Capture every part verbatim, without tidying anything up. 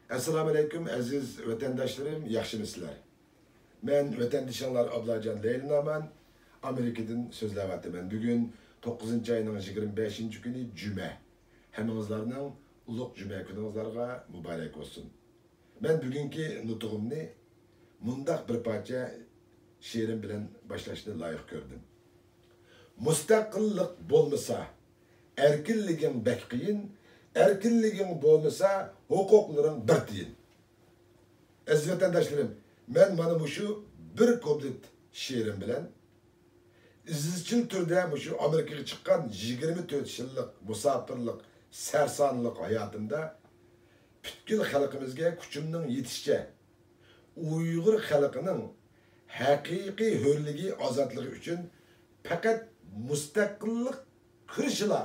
ئەسسالامۇئەلەيكۇم، ئەزىز ۋەتەنداشلىرىم، ياخشىمۇسىلەر؟ مەن ۋەتەندىشىڭلار ئابلاجان لەيلىنامان، ئامېرىكىدىن سۆزلەۋاتىمەن. بۈگۈن توققۇزىنچى ئاينىڭ يىگىرمە بەشىنچى كۈنى، جۈمە. ھەممىڭىزلارنىڭ ئۇلۇغ جۈمە كۈنىڭىزلارغا مۇبارەك بولسۇن. مەن بۈگۈنكى نۇتۇقۇمنى مۇنداق بىر پارچە شېئىرىم بىلەن باشلاشنى لايىق كۆردۈم. مۇستەقىللىق بولمىسا، ئەركىنلىكىڭ بەك قىيىن، ئەركىنلىكىڭ بولمىسا، ھوقۇقلىرىڭ بىر تىيىن. ئەزىز ۋەتەنداشلىرىم، مەن مانا مۇشۇ بىر كۇپلېت شېئىرىم بىلەن ئىزچىل تۈردە مۇشۇ ئامېرىكىغا چىققان يىگىرمە تۆت يىللىق مۇساپىرلىق، سەرسانلىق ھاياتىمدا پۈتكۈل خەلقىمىزگە كۈچۈمنىڭ يېتىشىچە ئۇيغۇر خەلقىنىڭ ھەقىقىي ھۆرلۈكى، ئازادلىقى ئۈچۈن پەقەت مۇستەقىللىق كۈرىشىلا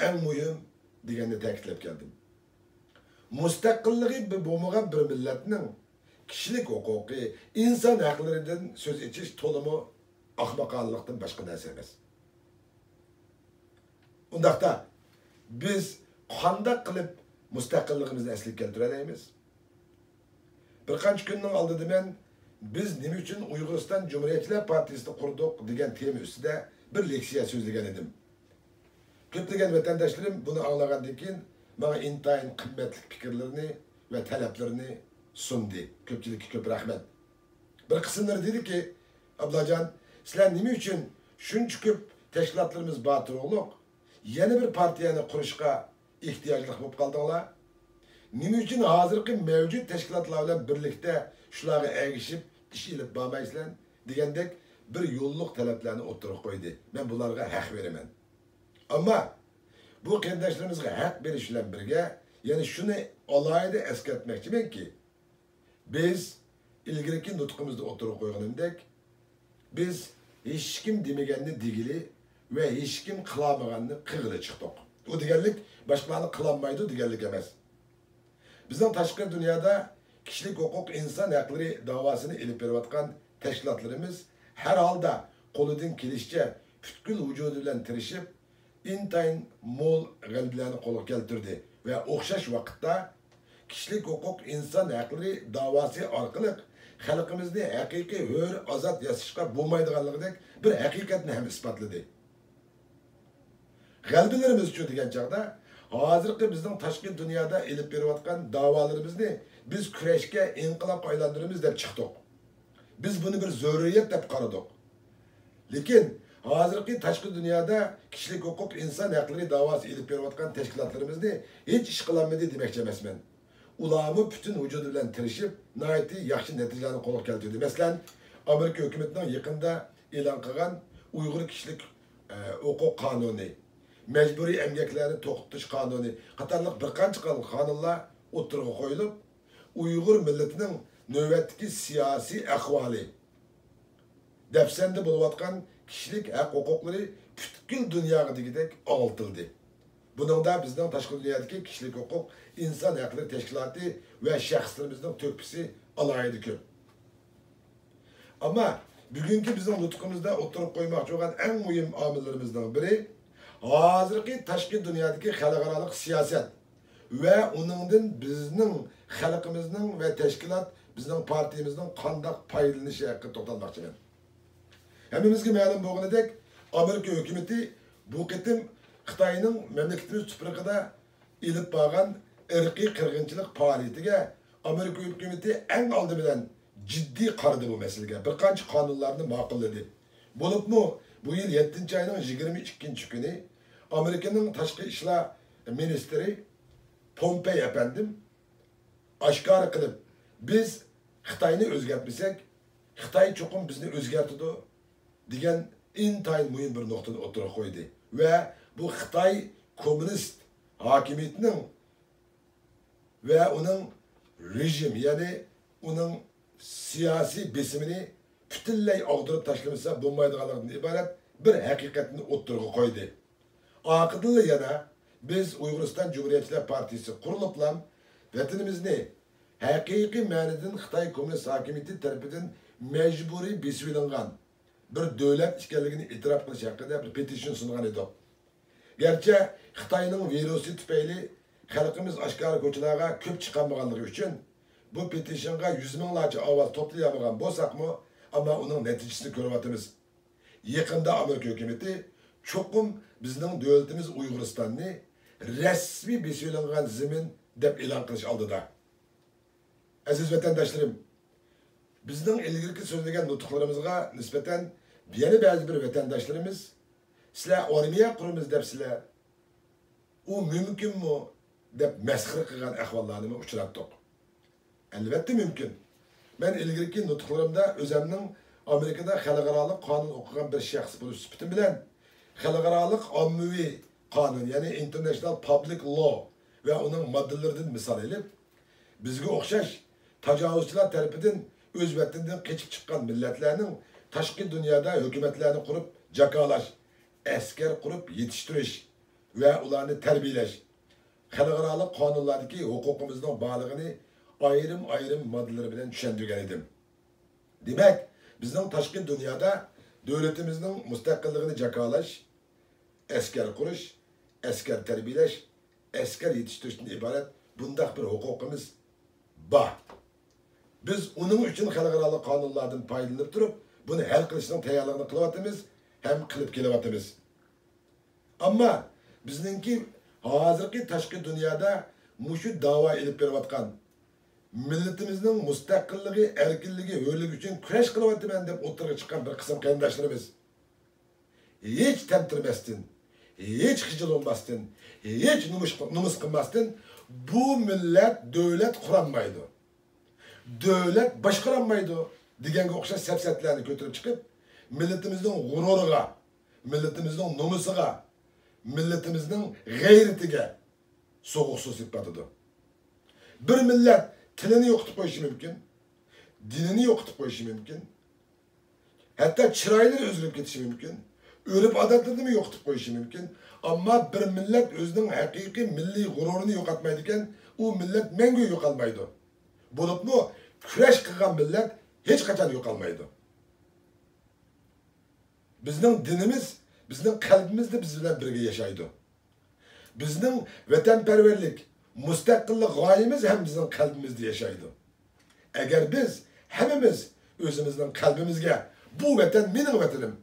ئەڭ مۇھىم دېگەننى تەكىتلەپ كەلدىم. مۇستەقىللىقى بولمىغان بىر مىللەتنىڭ كىشىلىك ھوقۇقى، ئىنسان ھەقلىرىدىن سۆز ئېچىش تولىمۇ ئاخمىقانىلىقتىن باشقا نەرسە ئەمەس. ئۇنداقتا، بىز قانداق قىلىپ مۇستەقىللىقىمىزنى ئەسلىگە كەلتۈرەلەيمىز؟ بىر قانچە كۈننىڭ ئالدىدا مەن، «بىز نېمە ئۈچۈن ئۇيغۇرىستان جۇمھۇرىيەتچىلەر پارتىيىسىنى قۇردۇق؟» دېگەن تېما ئۈستىدە بىر لېكسىيە سۆزلىگەن ئىدىم. كۆپلىگەن ۋەتەنداشلىرىم بۇنى ئاڭلىغاندىن كېيىن ماڭا ئىنتايىن قىممەتلىك پىكىرلىرىنى ۋە تەلەپلىرىنى سۇندى. كۆپچىلىككە كۆپ رەھمەت. بىر قىسىملىرى دېدىكى، «ئابلاجان، سىلەر نېمە ئۈچۈن شۇنچە كۆپ تەشكىلاتلىرىمىز بار تۇرۇقلۇق، يەنە بىر پارتىيەنى قۇرۇشقا ئېھتىياجلىق بولۇپ قالدىڭلار؟ نېمە ئۈچۈن ھازىرقى مەۋجۇت تەشكىلاتلار بىلەن بىرلىكتە شۇلارغا ئەگىشىپ ئىش ئېلىپ بارمايسىلەر؟» دېگەندەك بىر يوللۇق تەلەپلەرنى ئوتتۇرىغا قويدى. مەن بۇلارغا ھەق بېرىمەن. ئەمما بۇ قېرىنداشلىرىمىزغا ھەق بېرىش بىلەن بىرگە، يەنە شۇنى ئالاھىدە ئەسكەرتمەكچىمەنكى، بىز ئىلگىرىكى نۇتقىمىزدا ئوتتۇرىغا قويغىنىمدەك، بىز ھېچكىم دېمىگەننى دېگىلى ۋە ھېچكىم قىلالمىغاننى قىلغىلى چىقتۇق. ئۇ دېگەنلىك باشقىلارنى قىلالمايدۇ دېگەنلىك ئەمەس. بىزنىڭ تاشقى دۇنيادا كىشىلىك ھوقۇق، ئىنسان ھەقلىرى داۋاسىنى ئېلىپ بېرىۋاتقان تەشكىلاتلىرىمىز ھەر ھالدا قولىدىن كېلىشىچە پۈتكۈل ۋۇجۇدى بىلەن تىرىشىپ، ئىنتايىن مول غەلىبىلەرنى قولغا كەلتۈردى ۋە ئوخشاش ۋاقىتتا كىشىلىك ھوقۇق، ئىنسان ھەقلىرى داۋاسى ئارقىلىق خەلقىمىزنى ھەقىقىي ھۆر، ئازاد ياساشقا بولمايدىغانلىقىدەك بىر ھەقىقەتنى ھەم ئىسپاتلىدى. غەلىبىلىرىمىزچۇ دېگەن چاغدا، ھازىرقى بىزنىڭ تاشقى دۇنيادا ئېلىپ بېرىۋاتقان داۋالىرىمىزنى بىز كۈرەشكە، ئىنقىلابقا ئايلاندۇرىمىز دەپ چىقتۇق. بىز بۇنى بىر زۆرۈرىيەت دەپ قارىدۇق. لېكىن ھازىرقى تاشقى دۇنيادا كىشىلىك ھوقۇق، ئىنسان ھەقلىرى داۋاسى ئېلىپ بېرىۋاتقان تەشكىلاتلىرىمىزنى ھېچ ئىش قىلالمىدى دېمەكچى ئەمەسمەن. ئۇلارمۇ پۈتۈن ۋۇجۇدى بىلەن تىرىشىپ، ناھايىتى ياخشى نەتىجىلەرنى قولغا كەلتۈردى. مەسىلەن، ئامېرىكا ھۆكۈمىتىنىڭ يېقىندا ئېلان قىلغان ئۇيغۇر كىشىلىك، ئە، ھوقۇق قانۇنى، مەجبۇرىي ئەمگەكلەرنى توختىتىش قانۇنى قاتارلىق بىر قانچە قانۇنلار ئوتتۇرىغا قويۇلۇپ، ئۇيغۇر مىللىتىنىڭ نۆۋەتتىكى سىياسىي ئەھۋالى، دەپسەندە بولۇۋاتقان كىشىلىك ھەق ھوقۇقلىرى پۈتكۈل دۇنياغا دېگۈدەك ئاڭلىتىلدى. بۇنىڭدا بىزنىڭ تاشقى دۇنيادىكى كىشىلىك ھوقۇق، ئىنسان ھەقلىرى تەشكىلاتى ۋە شەخسلىرىمىزنىڭ تۆھپىسى ئالاھىدە كۆپ. ئەمما بۈگۈنكى بىزنىڭ نۇتقىمىزدا ئوتتۇرىغا قويماقچى بولغان ئەڭ مۇھىم ئامىللىرىمىزنىڭ بىرى، ھازىرقى تاشقى دۇنيادىكى خەلقئارالىق سىياسەت ۋە ئۇنىڭدىن بىزنىڭ خەلقىمىزنىڭ ۋە تەشكىلات، بىزنىڭ پارتىيىمىزنىڭ قانداق پايدىلىنىشى ھەققىدە توختالماقچىمەن. ھەممىمىزگە مەلۇم بولغىنىدەك، ئامېرىكا ھۆكۈمىتى بۇ قېتىم خىتاينىڭ مەملىكىتىمىز تۇپرىقىدا ئېلىپ بارغان ئىرقىي قىرغىنچىلىق پائالىيىتىگە ئامېرىكا ھۆكۈمىتى ئەڭ ئالدى بىلەن جىددىي قارىدى بۇ مەسىلىگە، بىر قانچە قانۇنلارنى ماقۇللىدى. بولۇپمۇ بۇ يىل يەتتىنچى ئاينىڭ يىگىرمە ئىككىنچى كۈنى ئامېرىكىنىڭ تاشقى ئىشلار مىنىستىرى پومپېي ئەپەندىم ئاشكارا قىلىپ، «بىز خىتاينى ئۆزگەرتمىسەك، خىتاي چوقۇم بىزنى ئۆزگەرتىدۇ» دېگەن ئىنتايىن مۇھىم بىر نۇقتىنى ئوتتۇرىغا قويدى ۋە بۇ خىتاي كوممۇنىست ھاكىمىيىتىنىڭ ۋە ئۇنىڭ رېژىم، يەنى ئۇنىڭ سىياسىي بېسىمىنى پۈتۈنلەي ئاغدۇرۇپ تاشلىمىسا بولمايدىغانلىقىدىن ئىبارەت بىر ھەقىقەتنى ئوتتۇرىغا قويدى. ئارقىدىنلا يەنە، «بىز ئۇيغۇرىستان جۇمھۇرىيەتچىلەر پارتىيىسى قۇرۇلۇپلا ۋەتىنىمىزنى ھەقىقىي مەنىدىن خىتاي كوممۇنىست ھاكىمىيىتى تەرىپىدىن مەجبۇرىي بېسىۋېلىنغان بىر دۆلەت ئىكەنلىكىنى ئېتىراپ قىلىش ھەققىدە بىر پېتىشن سۇنغان ئىدۇق. گەرچە خىتاينىڭ ۋىرۇسى تۈپەيلى خەلقىمىز ئاشكارا كوچىلارغا كۆپ چىقالمىغانلىقى ئۈچۈن، بۇ پېتىشنغا يۈز مىڭلارچە ئاۋاز توپلىيالمىغان بولساقمۇ، ئەمما ئۇنىڭ نەتىجىسىنى كۆرۈۋاتىمىز. يېقىندا ئامېرىكا ھۆكۈمىتى چوقۇم بىزنىڭ دۆلىتىمىز ئۇيغۇرىستاننى رەسمىي بېسىۋېلىنغان زېمىن دەپ ئېلان قىلىش ئالدىدا. ئەزىز ۋەتەنداشلىرىم، بىزنىڭ ئىلگىرىكى سۆزلىگەن نۇتۇقلىرىمىزغا نىسبەتەن يەنە بەزى بىر ۋەتەنداشلىرىمىز، سىلەر ئارمىيە قۇرىمىز دەپسىلەر، ئۇ مۇمكىنمۇ؟ دەپ مەسخىرە قىلغان ئەھۋاللارنىمۇ ئۇچراتتۇق. ئەلۋەتتە مۇمكىن. مەن ئىلگىرىكى نۇتۇقلىرىمدا ئۆزەمنىڭ ئامېرىكىدا خەلقئارالىق قانۇن ئوقۇغان بىر شەخس بولۇش سۈپىتىم بىلەن خەلقئارالىق ئاممىۋى قانۇن، يەنى International Public Law ۋە ئۇنىڭ ماددىلىرىدىن مىسال ئېلىپ، بىزگە ئوخشاش تاجاۋۇزچىلار تەرىپىدىن ئۆز ۋەتىنىدىن قېچىپ چىققان مىللەتلەرنىڭ تاشقى دۇنيادا ھۆكۈمەتلەرنى قۇرۇپ جاكالاش، ئەسكەر قۇرۇپ يېتىشتۈرۈش ۋە ئۇلارنى تەربىيەلەش، خەلقئارالىق قانۇنلاردىكى ھوقۇقىمىزنىڭ بارلىقىنى ئايرىم-ئايرىم ماددىلىرى بىلەن چۈشەندۈرگەن ئىدىم. دېمەك، بىزنىڭ تاشقى دۇنيادا دۆلىتىمىزنىڭ مۇستەقىللىقىنى جاكالاش، ئەسكەر قۇرۇش، ئەسكەر تەربىيەلەش، ئەسكەر يېتىشتۈرۈشتىن ئىبارەت بۇنداق بىر ھوقۇقىمىز بار. بىز ئۇنىڭ ئۈچۈن خەلقئارالىق قانۇنلاردىن پايدىلىنىپ تۇرۇپ، بۇنى ھەل قىلىشنىڭ تەييارلىقىنى قىلىۋاتىمىز ھەم قىلىپ كېلىۋاتىمىز. ئەمما بىزنىڭكى ھازىرقى تاشقى دۇنيادا مۇشۇ داۋا ئېلىپ بېرىۋاتقان، مىللىتىمىزنىڭ مۇستەقىللىقى، ئەركىنلىكى، ھۆرلۈكى ئۈچۈن كۈرەش قىلىۋاتىمەن دەپ ئوتتۇرىغا چىققان بىر قىسىم قېرىنداشلىرىمىز، ھېچ تەمتىرىمەستىن، ھېچ خىجىل بولماستىن، ھېچ نومۇس، نومۇس قىلماستىن، بۇ مىللەت دۆلەت قۇرالمايدۇ، دۆلەت باشقۇرالمايدۇ دېگەنگە ئوخشاش سەپسەتىلەرنى كۆتۈرۈپ چىقىپ، مىللىتىمىزنىڭ غۇرۇرىغا، مىللىتىمىزنىڭ نومۇسىغا، مىللىتىمىزنىڭ غەيرىتىگە سوغۇق سۇ سېپىۋاتىدۇ. بىر مىللەت تىلىنى يوقىتىپ قويۇشى مۇمكىن، دىنىنى يوقىتىپ قويۇشى مۇمكىن، ھەتتا چىرايلىرى ئۆزگىرىپ كېتىشى مۇمكىن، ئۆرپ-ئادەتلىرىنىمۇ يوقىتىپ قويۇشى مۇمكىن. ئەمما بىر مىللەت ئۆزىنىڭ ھەقىقىي مىللىي غۇرۇرىنى يوقاتمايدىكەن، ئۇ مىللەت مەڭگۈ يوقالمايدۇ. بولۇپمۇ كۈرەش قىلغان مىللەت ھېچقاچان يوقالمايدۇ. بىزنىڭ دىنىمىز بىزنىڭ قەلبىمىزدە بىز بىلەن بىرگە ياشايدۇ. بىزنىڭ ۋەتەنپەرۋەرلىك، مۇستەقىللىق غايىمىز ھەم بىزنىڭ قەلبىمىزدە ياشايدۇ. ئەگەر بىز ھەممىمىز ئۆزىمىزنىڭ قەلبىمىزگە، بۇ ۋەتەن مېنىڭ ۋەتىنىم،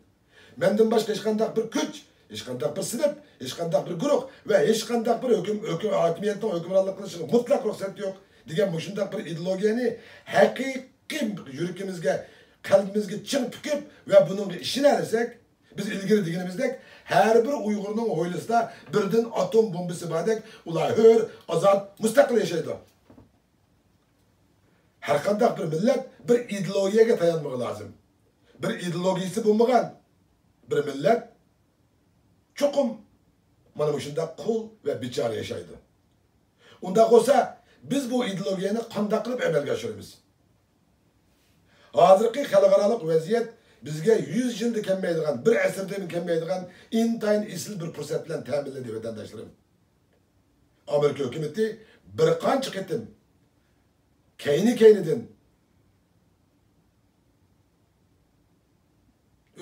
مەندىن باشقا ھېچقانداق بىر كۈچ، ھېچقانداق بىر سىنىپ، ھېچقانداق بىر گۇرۇھ ۋە ھېچقانداق بىر ھۆكۈم، ھۆكۈم، ھاكىمىيەتنىڭ ھۆكۈمرانلىق قىلىشىغا مۇتلەق رۇخسەت يوق دېگەن مۇشۇنداق بىر ئىدېئولوگىيەنى ھەقىقىي يۈرىكىمىزگە، قەلبىمىزگە چىڭ پۈكۈپ ۋە بۇنىڭغا ئىشىنەلىسەك، بىز ئىلگىرى دېگىنىمىزدەك، ھەر بىر ئۇيغۇرنىڭ ھويلىسىدا بىردىن ئاتوم بومبىسى باردەك، ئۇلار ھۆر، ئازاد، مۇستەقىل ياشايدۇ. ھەرقانداق بىر مىللەت بىر ئىدېئولوگىيەگە تايانمىقى لازىم. بىر ئىدېئولوگىيىسى بولمىغان بىر مىللەت چوقۇم مانا مۇشۇنداق قۇل ۋە بىچارە ياشايدۇ. ئۇنداق بولسا، بىز بۇ ئىدېئولوگىيەنى قانداق قىلىپ ئەمەلگە ئاشۇرىمىز؟ ھازىرقى خەلقئارالىق ۋەزىيەت بىزگە يۈز يىلدا كەلمەيدىغان، بىر ئەسىردىن كەلمەيدىغان ئىنتايىن ئېسىل بىر پۇرسەت بىلەن تەمىنلىدى، ۋەتەنداشلىرىم. ئامېرىكا ھۆكۈمىتى بىر قانچە قېتىم كەينى-كەينىدىن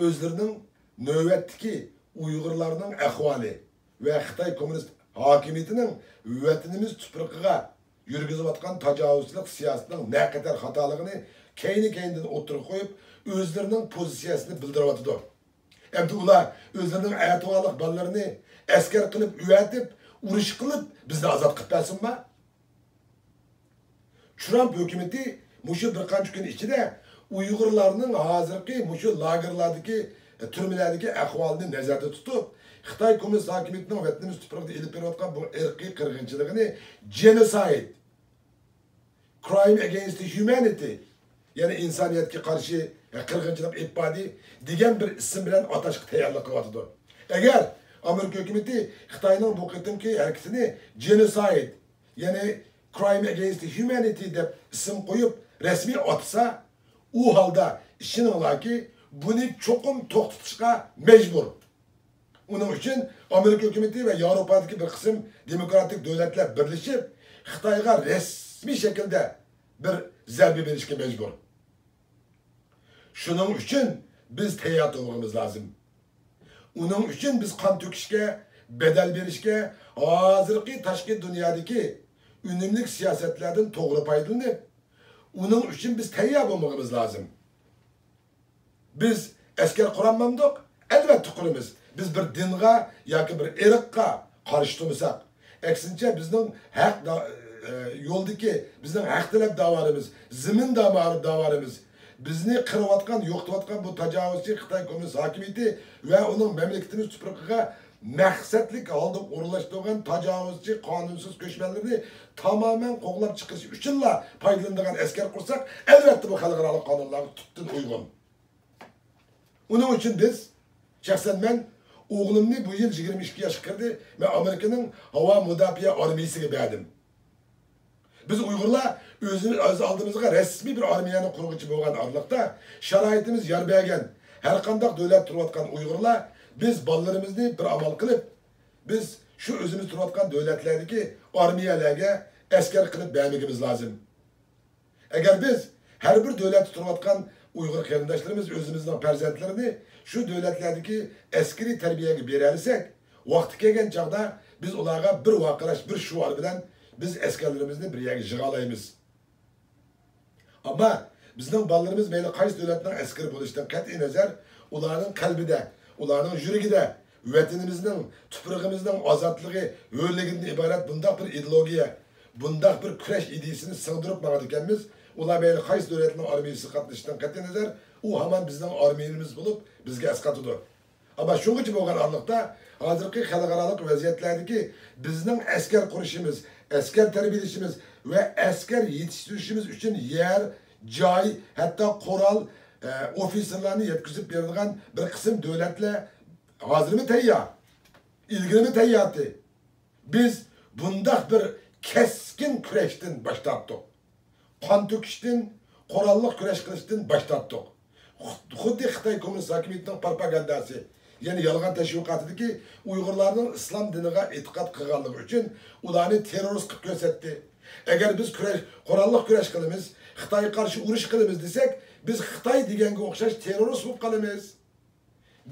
ئۆزلىرىنىڭ نۆۋەتتىكى ئۇيغۇرلارنىڭ ئەھۋالى ۋە خىتاي كوممۇنىست ھاكىمىيىتىنىڭ ۋەتىنىمىز تۇپرىقىغا يۈرگۈزۈۋاتقان تاجاۋۇزچىلىق سىياسىتىنىڭ نەقەدەر خاتالىقىنى كەينى-كەينىدىن ئوتتۇرىغا قويۇپ، ئۆزلىرىنىڭ پوزىتسىيەسىنى بىلدۈرۈۋاتىدۇ. ئەمدى ئۇلار ئۆزلىرىنىڭ ئەتىۋارلىق بالىلىرىنى ئەسكەر قىلىپ ئەۋەتىپ، ئۇرۇش قىلىپ، بىزنى ئازاد قىلىپ بەرسۇنما؟ ترامپ ھۆكۈمىتى مۇشۇ بىر قانچە كۈن ئىچىدە ئۇيغۇرلارنىڭ ھازىرقى مۇشۇ لاگېرلاردىكى، تۈرمىلەردىكى ئەھۋالىنى نەزەردە تۇتۇپ، خىتاي كوممۇنىست ھاكىمىيىتىنىڭ ۋەتىنىمىز تۇپرىقىدا ئېلىپ بېرىۋاتقان بۇ ئىرقىي قىرغىنچىلىقىنى جېنوسايد، crime against humanity، يەنى ئىنسانىيەتكە قارشى قىرغىنچىلىق ئېلىپ باردى دېگەن بىر ئىسىم بىلەن ئاتاشقا تەييارلىق قىلىۋاتىدۇ. ئەگەر ئامېرىكا ھۆكۈمىتى خىتاينىڭ بۇ قېتىمقى ھەرىكىتىنى جېنوسايد، يەنى crime against humanity دەپ ئىسىم قويۇپ رەسمىي ئاتىسا، ئۇ ھالدا ئىشىنىڭلاركى، بۇنى چوقۇم توختىتىشقا مەجبۇر. ئۇنىڭ ئۈچۈن ئامېرىكا ھۆكۈمىتى ۋە ياۋروپادىكى بىر قىسىم دېموكراتىك دۆلەتلەر بىرلىشىپ، خىتايغا رەسمىي شەكىلدە بىر زەربە بېرىشكە مەجبۇر. شۇنىڭ ئۈچۈن بىز تەييار تۇرمىقىمىز لازىم. ئۇنىڭ ئۈچۈن بىز قان تۆكۈشكە، بەدەل بېرىشكە، ھازىرقى تاشقى دۇنيادىكى ئۈنۈملۈك سىياسەتلەردىن توغرا پايدىلىنىپ، ئۇنىڭ ئۈچۈن بىز تەييار بولمىقىمىز لازىم. بىز ئەسكەر قۇرالمامدۇق؟ ئەلۋەتتە قۇرىمىز. بىز بىر دىنغا ياكى بىر ئىرققا قارشى تۇرمىساق. ئەكسىنچە، بىزنىڭ ھەق دا-، ئە، يولدىكى بىزنىڭ ھەق تەلەپ داۋالىرىمىز، زېمىن داۋا-، داۋالىرىمىز، بىزنى قىرىۋاتقان، يوقىتىۋاتقان بۇ تاجاۋۇزچى خىتاي كوممۇنىست ھاكىمىيىتى ۋە ئۇنىڭ مەملىكىتىمىز تۇپرىقىغا مەقسەتلىك ھالدا ئورۇنلاشتۇرغان تاجاۋۇزچى قانۇنسىز كۆچمەنلىرىنى تامامەن قوغلاپ چىقىرىش ئۈچۈنلا پايدىلىنىدىغان ئەسكەر قۇرساق، ئەلۋەتتە بۇ خەلقئارالىق قانۇنلارغا تۈپتىن ئۇيغۇن. ئۇنىڭ ئۈچۈن بىز، شەخسەن مەن ئوغلۇمنى بۇ يىل يىگىرمە ئىككى ياشقا كىردى، مەن ئامېرىكىنىڭ ھاۋا مۇداپىئە ئارمىيىسىگە بەردىم. بىز ئۇيغۇرلار ئۆزىمىز، ئۆز ئالدىمىزغا رەسمىي بىر ئارمىيەنى قۇرغۇچى بولغان ئارىلىقتا، شارائىتىمىز يار بەرگەن ھەر قانداق دۆلەت تۇرۇۋاتقان ئۇيغۇرلار، بىز بالىلىرىمىزنى بىر ئامال قىلىپ، بىز شۇ ئۆزىمىز تۇرۇۋاتقان دۆلەتلەردىكى ئارمىيەلەرگە ئەسكەر قىلىپ بەرمىكىمىز لازىم. ئەگەر بىز ھەر بىر دۆلەتتە تۇرۇۋاتقان ئۇيغۇر قېرىنداشلىرىمىز ئۆزىمىزنىڭ پەرزەنتلىرىنى شۇ دۆلەتلەردىكى ئەسكىرىي تەربىيەگە بېرەلىسەك، ۋاقتى كەلگەن چاغدا بىز ئۇلارغا بىر ۋارقىراش، بىر شوئار بىلەن بىز ئەسكەرلىرىمىزنى بىر يەرگە يىغالايمىز. ئەمما بىزنىڭ بالىلىرىمىز مەيلى قايسى دۆلەتنىڭ ئەسكىرى بولۇشىدىن قەتئىينەزەر، ئۇلارنىڭ قەلبىدە، ئۇلارنىڭ يۈرىكىدە ۋەتىنىمىزنىڭ، تۇپرىقىمىزنىڭ ئازادلىقى، ھۆرلۈكىدىن ئىبارەت بۇنداق بىر ئىدېئولوگىيە، بۇنداق بىر كۈرەش ئىدىيىسىنى سىڭدۈرۈپ ماڭىدىكەنمىز، ئۇلار مەيلى قايسى دۆلەتنىڭ ئارمىيىسىغا قاتنىشىشىدىن قەتئىينەزەر، ئۇ ھامان بىزنىڭ ئارمىيىمىز بولۇپ بىزگە ئەسقاتىدۇ. ئەمما شۇڭغىچە بولغان ئارىلىقتا، ھازىرقى خەلقئارالىق ۋەزىيەتلەردىكى بىزنىڭ ئەسكەر قۇرۇشىمىز، ئەسكەر تەربىيەلىشىمىز ۋە ئەسكەر يېتىشتۈرۈشىمىز ئۈچۈن يەر، جاي، ھەتتا قورال، ئە، ئوفىتسېرلارنى يەتكۈزۈپ بېرىدىغان بىر قىسىم دۆلەتلەر ھازىرمۇ تەييار، ئىلگىرىمۇ تەييارتى. بىز بۇنداق بىر كەسكىن كۈرەشتىن باش تارتتۇق. قان تۆكۈشتىن، قوراللىق كۈرەش قىلىشتىن باش تارتتۇق. خۇد-، خۇددى خىتاي كوممۇنىست ھاكىمىيىتىنىڭ پروپاگانداسى، يەنى يالغان تەشۋىقاتىدىكى ئۇيغۇرلارنىڭ ئىسلام دىنىغا ئېتىقاد قىلغانلىقى ئۈچۈن ئۇلارنى تېررورىست قىلىپ كۆرسەتتى. ئەگەر بىز كۈرەش، قوراللىق كۈرەش قىلىمىز، خىتايغا قارشى ئۇرۇش قىلىمىز دېسەك، بىز خىتاي دېگەنگە ئوخشاش تېررورىست بولۇپ قالىمىز،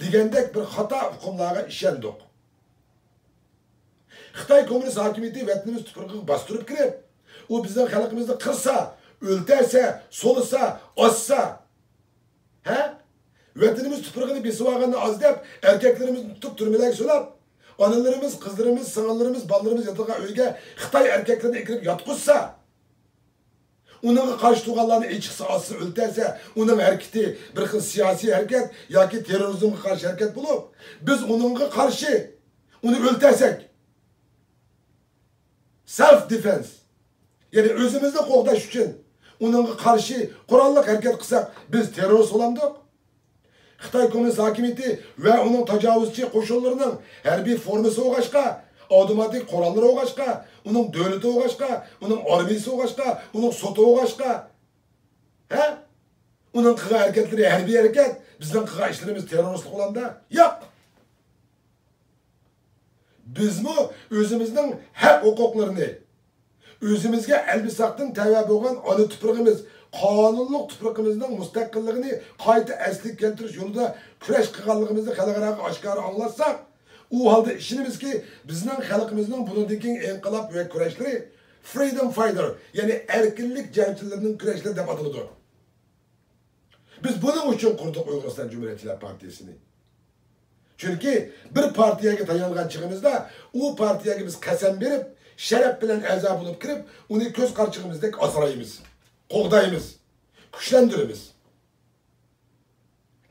دېگەندەك بىر خاتا ئۇقۇملارغا ئىشەندۇق. خىتاي كوممۇنىست ھاكىمىيىتى ۋەتىنىمىز تۇپرىقىغا باستۇرۇپ كىرىپ، ئۇ بىزنىڭ خەلقىمىزنى قىرسا، ئۆلتۈرسە، سولىسا، ئاسسا، ھە؟ ۋەتىنىمىز تۇپرىقىنى بېسىۋالغاننى ئاز دەپ، ئەركەكلىرىمىزنى تۇتۇپ تۈرمىلەرگە سولاپ، ئانىلىرىمىز، قىزلىرىمىز، سىڭىللىرىمىز، بالىلىرىمىز ياتىدىغان ئۆيگە خىتاي ئەركەكلىرىنى ئەكىرىپ ياتقۇزسا، ئۇنىڭغا قارشى تۇرغانلارنى ئېچىقسا، ئاسسا، ئۆلتۈرسە، ئۇنىڭ ھەرىكىتى بىر خىل سىياسىي ھەرىكەت ياكى تېررورىزمغا قارشى ھەرىكەت بولۇپ، بىز ئۇنىڭغا قارشى ئۇنى ئۆلتۈرسەك، سېلف دېفېنس، يەنى ئۆزىمىزنى قوغداش ئۈچۈن ئۇنىڭغا قارشى قوراللىق ھەرىكەت قىلساق، بىز تېررورىست بولامدۇق؟ خىتاي كوممۇنىست ھاكىمىيىتى ۋە ئۇنىڭ تاجاۋۇزچى قوشۇنلىرىنىڭ ھەربىي فورمىسى بولغاچقا، ئاۋتوماتىك قوراللىرى بولغاچقا، ئۇنىڭ دۆلىتى بولغاچقا، ئۇنىڭ ئارمىيىسى بولغاچقا، ئۇنىڭ سوتى بولغاچقا، ھە؟ ئۇنىڭ قىلغان ھەرىكەتلىرى ھەربىي ھەرىكەت، بىزنىڭ قىلغان ئىشلىرىمىز تېررورىستلىق بولامدا؟ ياق! بىزمۇ ئۆزىمىزنىڭ ھەق ھوقۇقلىرىنى، ئۆزىمىزگە ئەلمىساقتىن تەۋە بولغان ئانا تۇپرىقىمىز، قانۇنلۇق تۇپرىقىمىزنىڭ مۇستەقىللىقىنى قايتا ئەسلىگە كەلتۈرۈش يولىدا كۈرەش قىلغانلىقىمىزنى خەلقئاراغا ئاشكارا ئاڭلاتساق، ئۇ ھالدا ئىشىنىمىزكى، بىزنىڭ خەلقىمىزنىڭ بۇنىڭدىن كېيىنكى ئىنقىلاب ۋە كۈرەشلىرى، فرىدوم فايتېر، يەنى ئەركىنلىك جەڭچىلىرىنىڭ كۈرەشلىرى دەپ ئاتىلىدۇ. بىز بۇنىڭ ئۈچۈن قۇردۇق ئۇيغۇرىستان جۇمھۇرىيەتچىلەر پارتىيىسىنى. چۈنكى بىر پارتىيەگە تايانغان چېغىمىزدا، ئۇ پارتىيەگە بىز قەسەم بېرىپ، شەرەپ بىلەن ئەزا بولۇپ كىرىپ، ئۇنى كۆز قارىچۇقىمىزدەك ئاسرايمىز، قوغدايمىز، كۈچلەندۈرىمىز.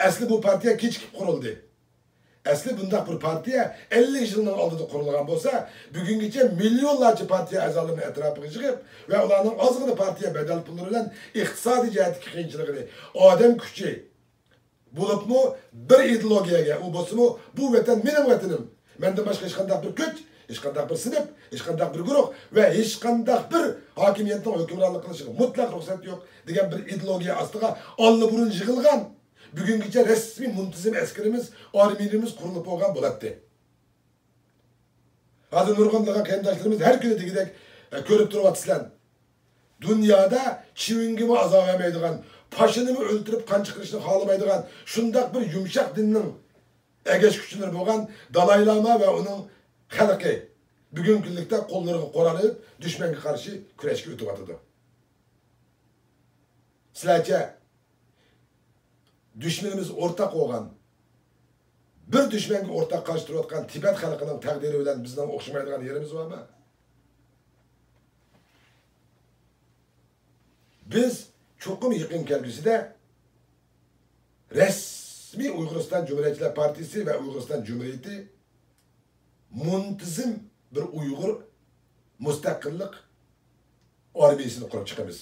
ئەسلى بۇ پارتىيە كېچىكىپ قۇرۇلدى. ئەسلى بۇنداق بىر پارتىيە ئەللىك يىلنىڭ ئالدىدا قۇرۇلغان بولسا، بۈگۈنگىچە مىليونلارچە پارتىيە ئەزالىرىنى ئەتراپىغا يىغىپ ۋە ئۇلارنىڭ ئازغىنە پارتىيە بەدەل پۇللىرى بىلەن ئىقتىسادىي جەھەتتىكى قىيىنچىلىقىنى، ئادەم كۈچى، بولۇپمۇ بىر ئىدېئولوگىيەگە، ئۇ بولسىمۇ، بۇ ۋەتەن مېنىڭ ۋەتىنىم، مەندىن باشقا ھېچقانداق بىر كۈچ، ھېچقانداق بىر سىنىپ، ھېچقانداق بىر گۇرۇھ ۋە ھېچقانداق بىر ھاكىمىيەتنىڭ ھۆكۈمرانلىق قىلىشىغا مۇتلەق رۇخسەت يوق، دېگەن بىر ئىدېئولوگىيە ئاستىغا ئاللىبۇرۇن يىغىلغان، بۈگۈنگىچە رەسمىي مۇنتىزىم ئەسكىرىمىز، ئارمىيىمىز قۇرۇلۇپ بولغان بولاتتى. ھازىر نۇرغۇنلىغان قېرىنداشلىرىمىز ھەر كۈنى دېگۈدەك، ئە، كۆرۈپ تۇرۇۋاتىسىلەر. دۇنيادا چىۋىنگىمۇ ئازا بەرمەيدىغان، پاشىنىمۇ ئۆلتۈرۈپ قان چىقىرىشنى خالىمايدىغان شۇنداق بىر يۇمشاق دىننىڭ ئەگەشكۈچىلىرى بولغان دالاي لاما ۋە ئۇنىڭ خەلقى، بۈگۈنكى كۈنلۈكتە قوللىرىغا قورال ئېلىپ، دۈشمەنگە قارشى كۈرەشكە ئۆتۈۋاتىدۇ. سىلەرچە، دۈشمىنىمىز ئورتاق بولغان، بىر دۈشمەنگە ئورتاق قارشى تۇرۇۋاتقان تىبەت خەلقىنىڭ تەقدىرى بىلەن بىزنىڭ ئوخشىمايدىغان يېرىمىز بارمۇ؟ بىز چوقۇم يېقىن كەلگۈسىدە رەسمىي ئۇيغۇرىستان جۇمھۇرىيەتچىلەر پارتىيىسى ۋە ئۇيغۇرىستان جۇمھۇرىيىتى مۇنتىزىم بىر ئۇيغۇر مۇستەقىللىق ئارمىيىسىنى قۇرۇپ چىقىمىز.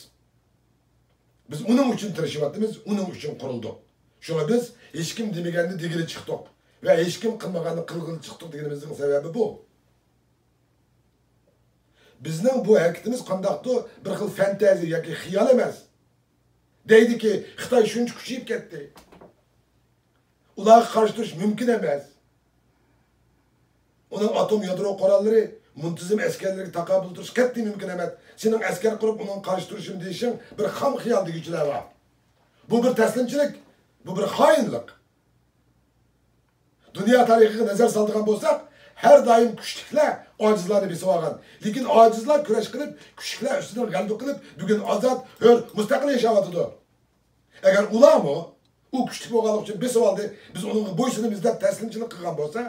بىز ئۇنىڭ ئۈچۈن تىرىشىۋاتىمىز، ئۇنىڭ ئۈچۈن قۇرۇلدۇق. شۇڭا بىز ھېچكىم دېمىگەننى دېگىلى چىقتۇق ۋە ھېچكىم قىلمىغاننى قىلغىلى چىقتۇق دېگىنىمىزنىڭ سەۋەبى بۇ. بىزنىڭ بۇ ھەرىكىتىمىز قانداقتۇر بىر خىل فانتازىيە ياكى خىيال ئەمەس. دەيدىكى، خىتاي شۇنچە كۈچىيىپ كەتتى. ئۇلارغا قارشى تۇرۇش مۇمكىن ئەمەس. ئۇنىڭ ئاتوم يادرو قوراللىرى، مۇنتىزىم ئەسكەرلىرىگە تاقابىل تۇرۇش قەتئىي مۇمكىن ئەمەس. سېنىڭ ئەسكەر قۇرۇپ، ئۇنىڭغا قارشى تۇرۇشۇم دېيىشىڭ بىر خام خىيال دېگۈچىلەر بار. بۇ بىر تەسلىمچىلىك، بۇ بىر خائىنلىق. دۇنيا تارىخىغا نەزەر سالىدىغان بولساق، ھەر دائىم كۈچلۈكلەر ئاجىزلارنى بېسىۋالغان. لېكىن ئاجىزلار كۈرەش قىلىپ، كۈچلۈكلەر ئۈستىدىن غەلىبە قىلىپ، بۈگۈن ئازاد، ھۆر، مۇستەقىل ياشاۋاتىدۇ. ئەگەر ئۇلارمۇ ئۇ كۈچلۈك بولغانلىقى ئۈچۈن بېسىۋالدى، بىز ئۇنىڭغا بويسۇنىمىز دەپ تەسلىمچىلىك قىلغان بولسا،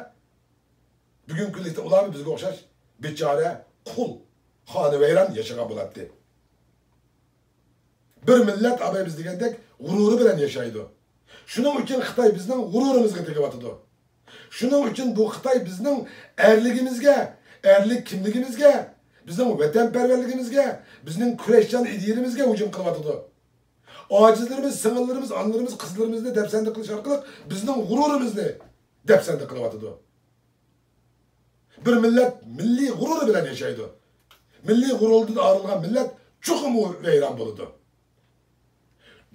بۈگۈنكى كۈنلۈكتە ئۇلارمۇ بىزگە ئوخشاش بىچارە، قۇل، خانىۋەيران ياشىغان بولاتتى. بىر مىللەت، ئاباي بىز دېگەندەك، غۇرۇرى بىلەن ياشايدۇ. شۇنىڭ ئۈچۈن خىتاي بىزنىڭ غۇرۇرىمىزغا تېگىۋاتىدۇ. شۇنىڭ ئۈچۈن بۇ خىتاي بىزنىڭ ئەرلىكىمىزگە، ئەرلىك كىملىكىمىزگە، بىزنىڭ ۋەتەنپەرۋەرلىكىمىزگە، بىزنىڭ كۈرەشچان ئىدىيىلىرىمىزگە ھۇجۇم قىلىۋاتىدۇ. ئاجىزلىرىمىز، سىڭىللىرىمىز، ئانىلىرىمىز، قىزلىرىمىزنى دەپسەندە قىلىش ئارقىلىق بىزنىڭ غۇرۇرىمىزنى دەپسەندە قىلىۋاتىدۇ. بىر مىللەت مىللىي غۇرۇرى بىلەن ياشايدۇ. مىللىي غۇرۇردىن ئايرىلغان مىللەت چوقۇم ۋەيران بولىدۇ.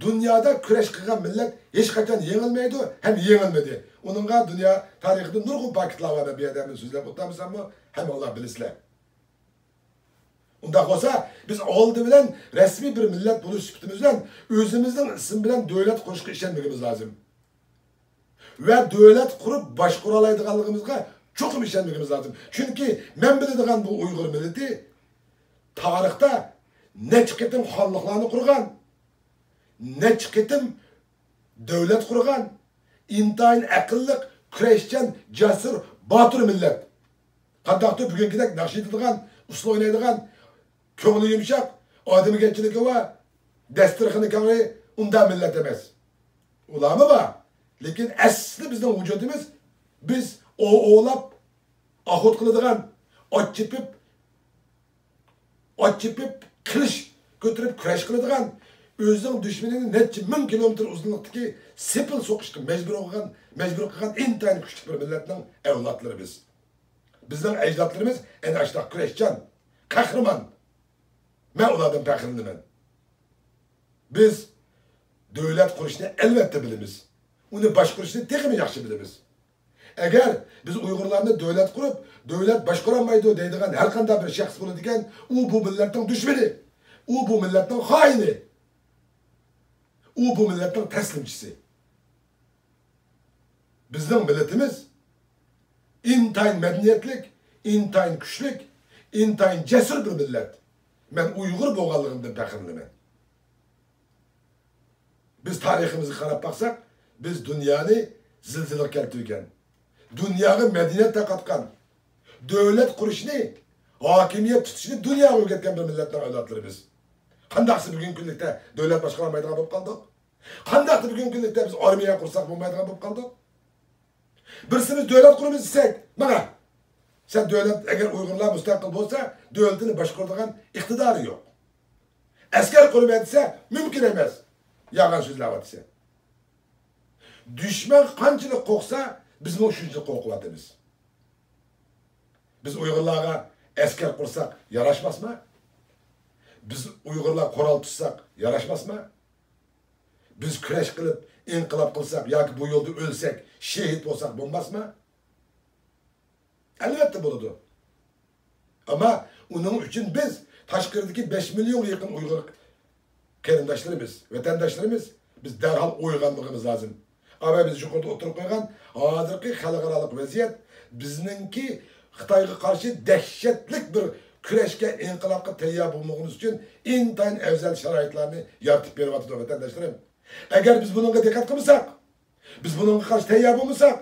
دۇنيادا كۈرەش قىلغان مىللەت ھېچقاچان يېڭىلمەيدۇ ھەم يېڭىلمىدى. ئۇنىڭغا دۇنيا تارىخىدا نۇرغۇن پاكىتلار بار، مەن بۇ يەردە ھەممىنى سۆزلەپ ئولتۇرمىساممۇ، ھەممىڭلار بىلىسىلەر. ئۇنداق بولسا، بىز ئالدى بىلەن رەسمىي بىر مىللەت بولۇش سۈپىتىمىز بىلەن ئۆزىمىزنىڭ ئىسمى بىلەن دۆلەت قۇرۇشقا ئىشەنمىگىمىز لازىم. ۋە دۆلەت قۇرۇپ باشقۇرالايدىغانلىقىمىزغا چوقۇم ئىشەنمىگىمىز لازىم. چۈنكى مەن بىلىدىغان بۇ ئۇيغۇر مىللىتى تارىختا نەچچە قېتىم خانلىقلارنى قۇرغان، نەچچە قېتىم دۆلەت قۇرغان، ئىنتايىن ئەقىللىق، كۈرەشچان، جەسۇر، باتۇر مىللەت. قانداقتۇر بۈگۈنكىدەك ناخشا ئېيتىدىغان، ئۇسسۇل ئوينايدىغان، كۆڭلى يۇمشاق، ئادىمىگەرچىلىكى بار، دەستىرخىنى كەڭرى، ئۇنداق مىللەت ئەمەس. ئۇلارمۇ بار. لېكىن ئەسلى بىزنىڭ ۋۇجۇدىمىز، بىز ئوۋ ئوۋلاپ، ئاخۇت قىلىدىغان، ئات چېپىپ، ئات چېپىپ، قىلىچ كۆتۈرۈپ كۈرەش قىلىدىغان، ئۆزىنىڭ دۈشمىنىنى نەچچە مىڭ كىلومېتىر ئۇزۇنلۇقتىكى سېپىل سوقۇشقا مەجبۇر قىلغان، مەجبۇر قىلغان ئىنتايىن كۈچلۈك بىر مىللەتنىڭ ئەۋلادلىرى بىز. بىزنىڭ ئەجدادلىرىمىز ئەنە ئاشۇنداق كۈرەشچان، قەھرىمان. مەن ئۇلاردىن پەخىرلىنىمەن. بىز دۆلەت قۇرۇشنى ئەلۋەتتە بىلىمىز. ئۇنى باشقۇرۇشنى تېخىمۇ ياخشى بىلىمىز. ئەگەر بىز ئۇيغۇرلارنى دۆلەت قۇرۇپ، دۆلەت باشقۇرالمايدۇ دەيدىغان ھەر قانداق بىر شەخس بولىدىكەن، ئۇ بۇ مىللەتنىڭ دۈشمىنى، ئۇ بۇ مىللەتنىڭ خائىنى، ئۇ بۇ مىللەتنىڭ تەسلىمچىسى. بىزنىڭ مىللىتىمىز ئىنتايىن مەدەنىيەتلىك، ئىنتايىن كۈچلۈك، ئىنتايىن جەسۇر بىر مىللەت. مەن ئۇيغۇر بولغانلىقىمدىن پەخىرلىنىمەن. بىز تارىخىمىزغا قاراپ باقساق، بىز دۇنيانى زىلزىلىگە كەلتۈرگەن، دۇنياغا مەدەنىيەت تارقاتقان، دۆلەت قۇرۇشنى، ھاكىمىيەت تۇتۇشنى دۇنياغا ئۆگەتكەن بىر مىللەتنىڭ ئەۋلادلىرى بىز. قانداقسى بۈگۈنكى كۈنلۈكتە دۆلەت باشقۇرالمايدىغان بولۇپ قالدۇق؟ قانداقتى بۈگۈنكى كۈنلۈكتە بىز ئارمىيە قۇرساق بولمايدىغان بولۇپ قالدۇق؟ بىرسىمىز دۆلەت قۇرىمىز دېسەك، مانا، سەن دۆلەت، ئەگەر ئۇيغۇرلار مۇستەقىل بولسا، دۆلىتىنى باشقۇرىدىغان ئىقتىدارى يوق. ئەسكەر قۇرىمەن دېسە، مۇمكىن ئەمەس. يالغان سۆزلەۋاتىسەن. دۈشمەن قانچىلىك قورقسا، بىزمۇ شۇنچىلىك قورقۇۋاتىمىز. بىز ئۇيغۇرلارغا ئەسكەر قۇرساق ياراشماسمۇ؟ بىز ئۇيغۇرلار قورال تۇتساق ياراشماسمۇ؟ بىز كۈرەش قىلىپ، ئىنقىلاب قىلساق ياكى بۇ يولدا ئۆلسەك، شېھىت بولساق بولماسمۇ؟ ئەلۋەتتە بولىدۇ. ئەمما ئۇنىڭ ئۈچۈن بىز تاشقىرىدىكى بەش مىليونغا يېقىن ئۇيغۇر قېرىنداشلىرىمىز، ۋەتەنداشلىرىمىز، بىز دەرھال ئويغانمىقىمىز لازىم. ئەمما بىز يۇقىرىدا ئوتتۇرىغا قويغان ھازىرقى خەلقئارالىق ۋەزىيەت بىزنىڭكى خىتايغا قارشى دەھشەتلىك بىر كۈرەشكە، ئىنقىلابقا تەييار بولمىغىنىمىز ئۈچۈن ئىنتايىن ئەۋزەل شارائىتلارنى يارىتىپ بېرىۋاتىدۇ، ۋەتەنداشلىرىم. ئەگەر بىز بۇنىڭغا دىققەت قىلمىساق، بىز بۇنىڭغا قارشى تەييار بولمىساق،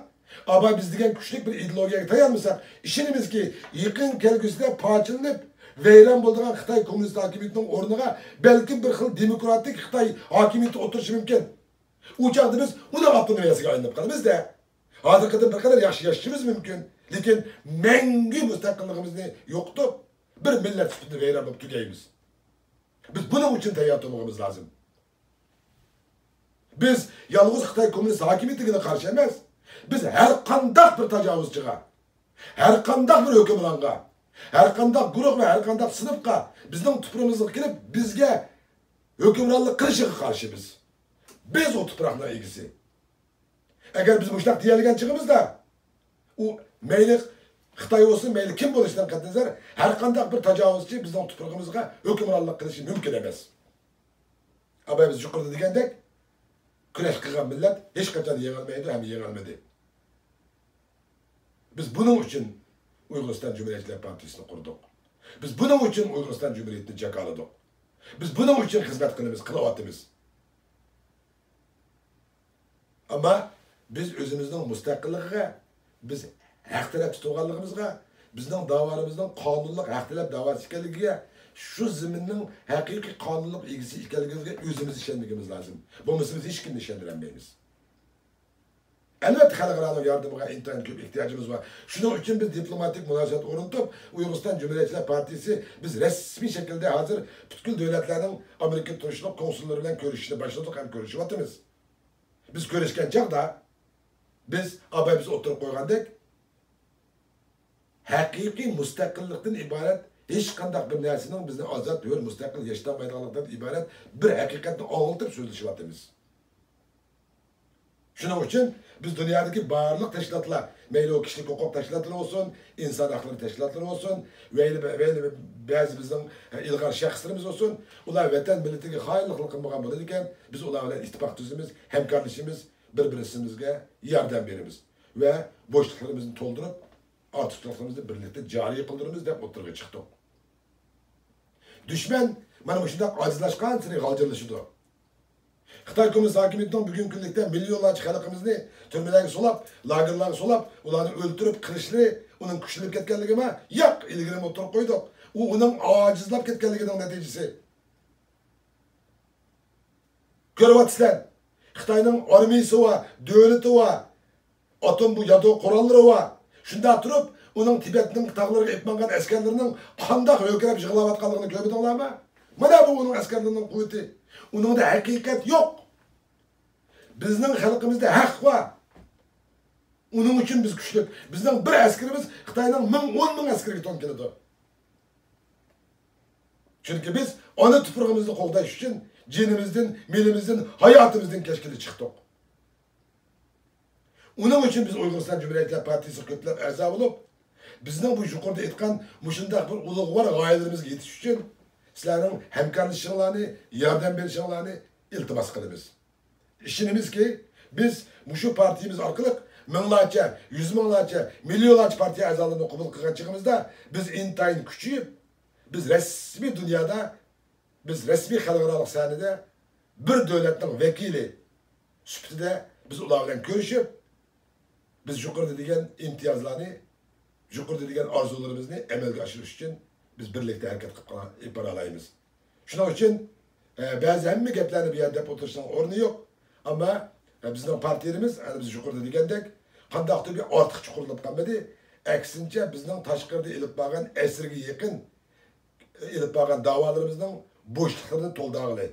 ئاباي بىز دېگەن كۈچلۈك بىر ئىدېئولوگىيەگە تايانمىساق، ئىشىنىمىزكى، يېقىن كەلگۈسىدە پارچىلىنىپ، ۋەيران بولىدىغان خىتاي كوممۇنىست ھاكىمىيىتىنىڭ ئورنىغا بەلكىم بىر خىل دېموكراتىك خىتاي ھاكىمىيىتى ئولتۇرۇشى مۇمكىن. ئۇ چاغدا بىز ئۇنىڭ ئاپتونومىيەسىگە ئايلىنىپ قالىمىز-دە. ھازىرقىدىن بىر قەدەر ياخشى ياشىشىمىز مۇمكىن. لېكىن مەڭگۈ مۇستەقىللىقىمىزنى يوقىتىپ، بىر مىللەت سۈپىتىدە ۋەيران بولۇپ تۈگەيمىز. بىز بۇنىڭ ئۈچۈن تەييار تۇرمىغىمىز لازىم. بىز يالغۇز خىتاي كوممۇنىست ھاكىمىيىتىگىلا قارشى ئەمەس، بىز ھەر قانداق بىر تاجاۋۇزچىغا، ھەر قانداق بىر ھۆكۈمرانغا، ھەر قانداق گۇرۇھ ۋە ھەر قانداق سىنىپقا بىزنىڭ تۇپرىقىمىزغا كېلىپ، بىزگە ھۆكۈمرانلىق قىلىشىغا قارشىمىز. بىز ئۇ تۇپراقنىڭ ئىگىسى. ئەگەر بىز مۇشۇنداق دېيەلىگەن چېغىمىزدا، ئۇ مەيلى خىتاي بولسۇن، مەيلى كىم بولۇشىدىن قەتئىينەزەر، ھەر قانداق بىر تاجاۋۇزچى بىزنىڭ تۇپرىقىمىزغا ھۆكۈمرانلىق قىلىشى مۇمكىن ئەمەس. ئاباي بىز يۇقىرىدا دېگەندەك، كۈرەش قىلغان مىللەت ھېچقاچان يېڭىلمەيدۇ ھەم يېڭىلمىدى. بىز بۇنىڭ ئۈچۈن ئۇيغۇرىستان جۇمھۇرىيەتچىلەر پارتىيىسىنى قۇردۇق. بىز بۇنىڭ ئۈچۈن ئۇيغۇرىستان جۇمھۇرىيىتىنى جاكارلىدۇق. بىز بۇنىڭ ئۈچۈن خىزمەت قىلىمىز، قىلىۋاتىمىز. ئەمما بىز ئۆزىمىزنىڭ مۇستەقىللىقىغا، بىز ھەق تەرەپتە تۇرغانلىقىمىزغا، بىزنىڭ داۋالىرىمىزنىڭ قانۇنلۇق ھەق تەلەپ داۋاسى ئىكەنلىكىگە، شۇ زېمىننىڭ ھەقىقىي قانۇنلۇق ئىگىسى ئىكەنلىكىمىزگە ئۆزىمىز ئىشەنمىكىمىز لازىم. بولمىسا بىز ھېچكىمنى ئىشەندۈرەلمەيمىز. ئەلۋەتتە، خەلقئارانىڭ ياردىمىغا ئىنتايىن كۆپ ئېھتىياجىمىز بار. شۇنىڭ ئۈچۈن بىز دىپلوماتىك مۇناسىۋەت ئورنىتىپ، ئۇيغۇرىستان جۇمھۇرىيەتچىلەر پارتىيىسى، بىز رەسمىي شەكىلدە ھازىر پۈتكۈل دۆلەتلەرنىڭ ئامېرىكىدا تۇرۇشلۇق كونسۇللىرى بىلەن كۆرۈشۈشنى باشلىدۇق ھەم كۆرۈشۈۋاتىمىز. بىز كۆرۈشكەن چاغدا، بىز ئاباي بىز ئوتتۇرىغا قويغاندەك، ھەقىقىي مۇستەقىللىقتىن ئىبارەت ھېچقانداق بىر نەرسىنىڭ بىزنى ئازاد، ھۆر، مۇستەقىل ياشىتالمايدىغانلىقتىن ئىبارەت بىر ھەقىقەتنى ئاڭلىتىپ سۆزلىشىۋاتىمىز. شۇنىڭ ئۈچۈن بىز دۇنيادىكى بارلىق تەشكىلاتلار، مەيلى ئۇ كىشىلىك ھوقۇق تەشكىلاتلىرى بولسۇن، ئىنسان ھەقلىرى تەشكىلاتلىرى بولسۇن، مەيلى، مەيلى بەزى بىزنىڭ ئىلغار شەخسلىرىمىز بولسۇن، ئۇلار ۋەتەن مىللىتىگە خائىنلىقلار قىلمىغان بولىدىكەن، بىز ئۇلار بىلەن ئىتتىپاق تۈزىمىز، ھەمكارلىشىمىز، بىر-بىرىمىزگە ياردەم بېرىمىز ۋە بوشلۇقلىرىمىزنى تولدۇرۇپ، ئارتۇقچىلىقلىرىمىزنى بىرلىكتە جارى قىلدۇرىمىز دەپ ئوتتۇرىغا چىقتۇق. دۈشمەن مانا مۇشۇنداق ئاجىزلاشقانسېرى غالجىرلىشىدۇ. خىتاي كوممۇنىست ھاكىمىيىتىنىڭ بۈگۈنكى كۈنلۈكتە مىليونلارچە خەلقىمىزنى تۈرمىلەرگە سولاپ، لاگېرلارغا سولاپ، ئۇلارنى ئۆلتۈرۈپ قىلىشلىرى ئۇنىڭ كۈچلىنىپ كەتكەنلىكىما؟ ياق، ئىلگىرىمۇ ئوتتۇرىغا قويدۇق. ئۇ ئۇنىڭ ئاجىزلاپ كەتكەنلىكىنىڭ نەتىجىسى. كۆرۈۋاتىسىلەر، خىتاينىڭ ئارمىيىسى بار، دۆلىتى بار، ئاتوم بۇ يادرو قوراللىرى بار. شۇنداق تۇرۇپ، ئۇنىڭ تىبەتنىڭ تاغلىرىغا ئېلىپ ماڭغان ئەسكەرلىرىنىڭ قانداق ھۆركىرەپ يىغلاۋاتقانلىقىنى كۆرمىدىڭلارمۇ؟ مانا بۇ ئۇنىڭ ئەسكەرلىرىنىڭ قۇۋۋىتى. ئۇنىڭدا ھەقىقەت يوق. بىزنىڭ خەلقىمىزدە ھەق بار. ئۇنىڭ ئۈچۈن بىز كۈچلۈك. بىزنىڭ بىر ئەسكىرىمىز خىتاينىڭ مىڭ، ئون مىڭ ئەسكىرىگە تەڭ كېلىدۇ. چۈنكى بىز ئانا تۇپرىقىمىزنى قوغداش ئۈچۈن جېنىمىزدىن، مېلىمىزدىن، ھاياتىمىزدىن كەچكىلى چىقتۇق. ئۇنىڭ ئۈچۈن بىز ئۇيغۇرىستان جۇمھۇرىيەتچىلەر پارتىيىسىغا كۆپلەپ ئەزا بولۇپ، بىزنىڭ بۇ يۇقىرىدا ئېيتقان مۇشۇنداق بىر ئۇلۇغۋار غايىلىرىمىزگە يېتىش ئۈچۈن سىلەرنىڭ ھەمكارلىشىشىڭلارنى، ياردەم بېرىشىڭلارنى ئىلتىماس قىلىمىز. ئىشىنىمىزكى، بىز مۇشۇ پارتىيىمىز ئارقىلىق مىڭلارچە، يۈز مىڭلارچە، مىليونلارچە پارتىيە ئەزالىرىنى قوبۇل قىلغان چېغىمىزدا، بىز ئىنتايىن كۈچىيىپ، بىز رەسمىي دۇنيادا، بىز رەسمىي خەلقئارالىق سەھنىدە بىر دۆلەتنىڭ ۋەكىلى سۈپىتىدە بىز ئۇلار بىلەن كۆرۈشۈپ، بىز يۇقىرىدا دېگەن ئىمتىيازلارنى، يۇقىرىدا دېگەن ئارزۇلىرىمىزنى ئەمەلگە ئاشۇرۇش ئۈچۈن بىز بىرلىكتە ھەرىكەت قىلىپ قالا-، ئېلىپ بارالايمىز. شۇنىڭ ئۈچۈن، ئە، بەزى ھەممە گەپلەرنى بۇ يەردە دەپ ئولتۇرۇشنىڭ ئورنى يوق. ئەمما، ئە، بىزنىڭ پارتىيىمىز، ئەنە بىز يۇقىرىدا دېگەندەك، قانداقتۇر بىر ئارتۇقچە قۇرۇلۇپ قالمىدى. ئەكسىنچە، بىزنىڭ تاشقىرىدا ئېلىپ بارغان ئەسىرگە يېقىن ئېلىپ بارغان داۋالىرىمىزنىڭ بوشلۇقلىرىنى تولدۇرغىلى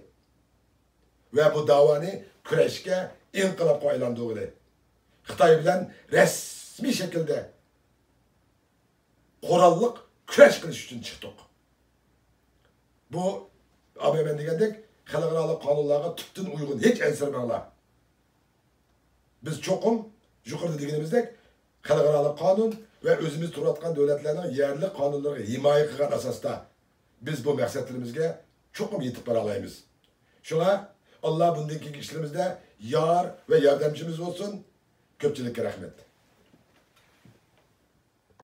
ۋە بۇ داۋانى كۈرەشكە، ئىنقىلابقا ئايلاندۇرغىلى، خىتاي بىلەن رەسمىي شەكىلدە قوراللىق كۈرەش قىلىش ئۈچۈن چىقتۇق. بۇ، ئاباي مەن دېگەندەك، خەلقئارالىق قانۇنلارغا تۈپتىن ئۇيغۇن، ھېچ ئەنسىرىمەڭلار. بىز چوقۇم، يۇقىرىدا دېگىنىمىزدەك، خەلقئارالىق قانۇن ۋە ئۆزىمىز تۇرۇۋاتقان دۆلەتلەرنىڭ يەرلىك قانۇنلىرىغا ھىمايە قىلغان ئاساستا، بىز بۇ مەقسەتلىرىمىزگە چوقۇم يېتىپ بارالايمىز. شۇڭا، ئاللا بۇندىن كېيىنكى ئىشلىرىمىزدە يار ۋە ياردەمچىمىز بولسۇن. كۆپچىلىككە رەھمەت.